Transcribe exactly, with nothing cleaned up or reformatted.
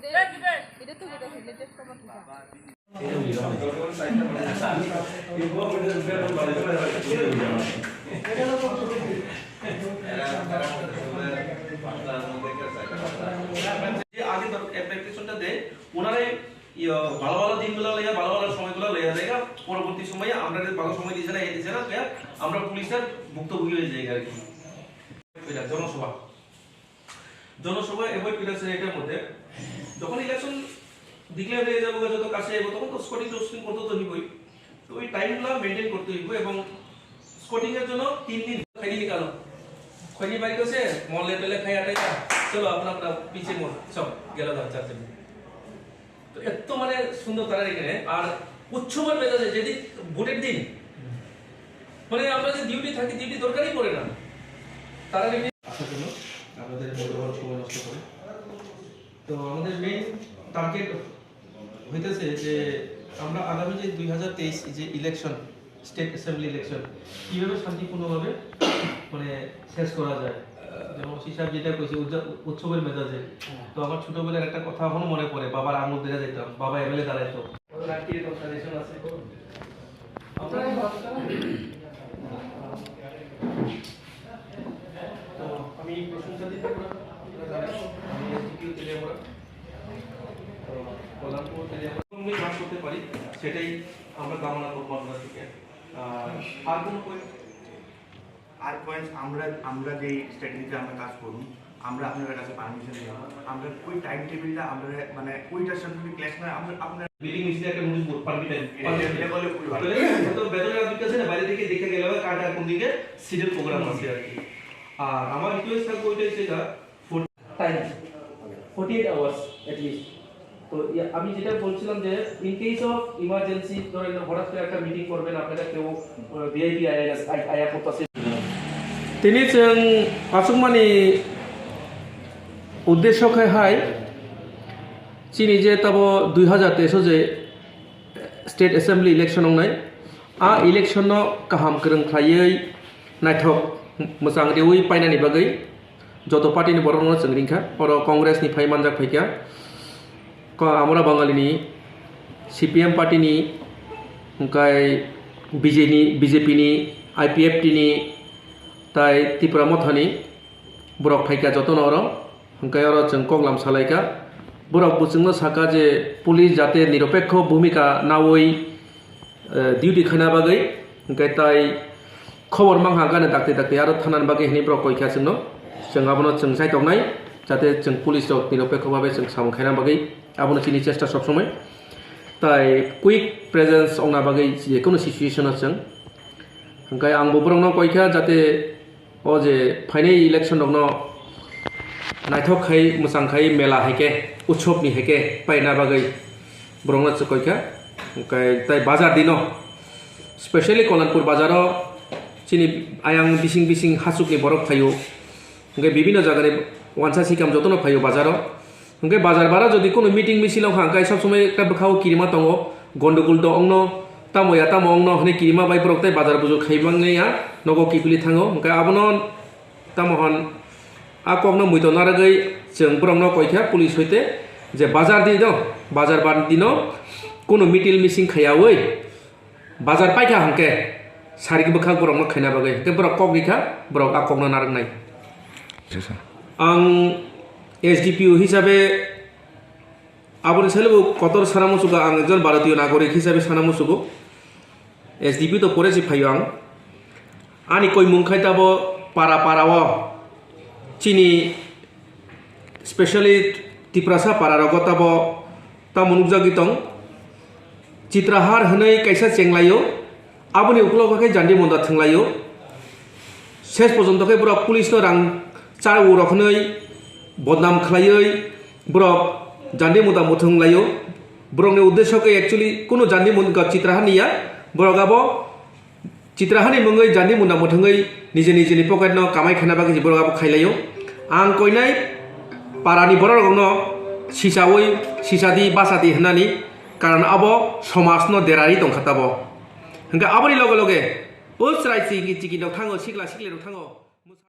এটা তো লেটেস্ট খবর। যে আগে ধর অ্যাপ্লিকেশনটা দেয়, ওনারাই ইয়ে, ভালো ভালো দিনগুলো লইয়া, ভালো ভালো সময়গুলো লইয়া যায়, পরবর্তী সময়ে আমরা যে ভালো সময় দিছে না, এ দিছে না, তো আমরা পুলিশের ভুক্তভোগী হয়ে যাই আর কি। এটা জনসভা, জনসভা অ্যাভয়েড করে আছে এটার মধ্যে। যখন ইলেকশন ডিক্লেয়ার হয়ে যাবো, যত কাছে যাবো, তখন তো স্কটিং টোস্টিং করতে তো হইবই। তো ওই টাইমগুলো মেনটেন করতে হইব এবং স্কটিং এর জন্য তিন দিন। খাইনি নিকালো, খনি বাড়ি গেছে, মলে টলে খাই আটাই, চলো, আপনার আপনার পিছে মোড়, সব গেল না, চার চার দিন। তো এত মানে সুন্দর তারা এখানে। আর উৎসবের মেজাজে যেদিন ভোটের দিন, মানে আমরা যে ডিউটি থাকি, ডিউটি দরকারই পড়ে না। তারা এমনি আসার জন্য আপনাদের মূল্যবান সময় নষ্ট করে। তো আমাদের মেইন টার্গেট হইতেছে যে আমরা আগামী যে দুই হাজার তেইশ যে ইলেকশন, স্টেট অ্যাসেম্বলি ইলেকশন, কিভাবে শান্তিপূর্ণভাবে মানে শেষ করা যায়। যেমন ওসি সাহেব যেটা কইছে উদযা-, উৎসবের মেজাজে, তো আমার ছোটবেলার একটা কথা এখনো মনে পড়ে, বাবার আঙুল ধরে যাইতাম, বাবা এমএলএ দাঁড়াইতো। ওনার কি এরকম সাজেশন আছে? তো আমি প্রশংসা দিতে পারি, আপনারা জানেন, আমি এসডিপিও তেলিয়ামুড়া, তো কল্যাণপুর তেলিয়ামুড়া, আমি কাজ করতে পারি, সেটাই আমরা কামনা করবো আপনার থেকে। আর, আর কোনো পয়েন্ট? আর পয়েন্ট, আমরা, আমরা যেই স্ট্র্যাটেজিতে আমরা কাজ করুন, আমরা আপনার কাছে পারমিশন নিব। আমরা ওই টাইম টেবিলটা আমরা, মানে, ওইটার সাথে যদি ক্ল্যাশ না হয়, আমরা আপনার মিটিং মিছিলে একটা নোটিশ বোর্ড, পারমিশন, এটা পারমিশন। লেভেলে খুবই ভালো। তাহলে হয়তো বেতনের আধিকার আছে না, বাইরে থেকে দেখে গেলে হয় কার কার কোন দিকে সিটের প্রোগ্রাম আছে আর কি। আর আমার রিকোয়েস্ট থাকবে ওইটাই, সেটা time, forty eight hours at least. তো ইয়া, আমি যেটা বলছিলাম যে ইন কেস অফ ইমার্জেন্সি, ধরেন হঠাৎ করে একটা মিটিং করবেন, আপনারা কেউ ভিআইপি আয়া পড়তেছে। Tini chwng achukmani uddesho khe hai, chini je tabo dui hazar teis o je state assembly election wngnai, a election no kaham kwrwng khlaiwi naithok mwchang riwi painani bagwi joto party ni borok no chwng ringkha, oro Congress ni phai manjak phaikha, ko-, Amra Bangali ni, C P M party ni, hwnkhe B J ni, B J P ni, I P F T ni, tai Tipra Motha ni borok phaikha jotono oro, hwnkhe oro chwng koklam salaikha. Borok bo chwngno sakha je police jate niropekho bhumika nawi, eh, duty khaina bagwi, hwnkhe tai khobor mankha gana dakti dakti aro thanani bagwi hinwi borok koikha chwngno. Chwng abono chwng chaitoknai, jate chwng police rok niropekho babe chwng samung khaina bagwi abono chini chesta sob somoi. Tai quick presence ongna bagwi je kono situation o chwng. Hwnkhe ang bo borokno koikha jate o je phainai election rokno naithok khai, mwchang khai, mela hai khe, utsob ni hai khe paina bagwi borokno chwng koikha. Hwnkhe tai bazar dino, specially Kolanpur bazaro chini ayang bising bising hachukni borok phaio. Hwnkhe bibinno jagani wansa sikam jotono phaio bazaro. Hwnkhe bazar bara jodi kunu meeting misil wngkha, hwnkhe sob somoi ekta bwkhao kirima tongo, gondogol do wngno, tamo ya tamo wngno hwnwi kirima bai borok tei bazar bujur khaimangya nogo kiphilwi thango. Hwnkhe abono tamo hwn a kokno muitu narwgwi chwng borokno koikha police hoite je bazar dino, bazar bar dino kunu meeting misil khaiyawi bazar paikha hwnkhe sarik bwkhak borokno khaina bagwi, hwnkhe borok kok rikha, borok a kokno narwknai. Ang S D P O hisabe aboni salobo kotor sana muchugo, ang ekjon Bharatiyo nagorik hisabe sana muchugo. S D P to pore se phaio ang. Ani koimung khai tabo para para o chini specially Tiprasa para rogo tabo tamo nukjagwi tong. Chitrahar hwnwi kaisa chenglaio, aboni uklogo khe jandi munda thwnglaio. Ses porjonto khe borok police no rang charwo rok hwnwi bodnam khlaiwi borok jandi munda muthung laio. Borokni uddesho khe actually kunu jandi munda Chitrahar ni ya, borok abo Chitrahani mungwi jandi munda muthungwi nije nijeni pocket no kamai khana bagwi borok abo khailaio. Ang koinai parani borok rokno sisawi sisadi basadi hwnani, karon abo somajno derari tongkha tabo. Hwnkhe aboni loge loge o chwrai chiki chiki rok thango, sikla sikli rok thango.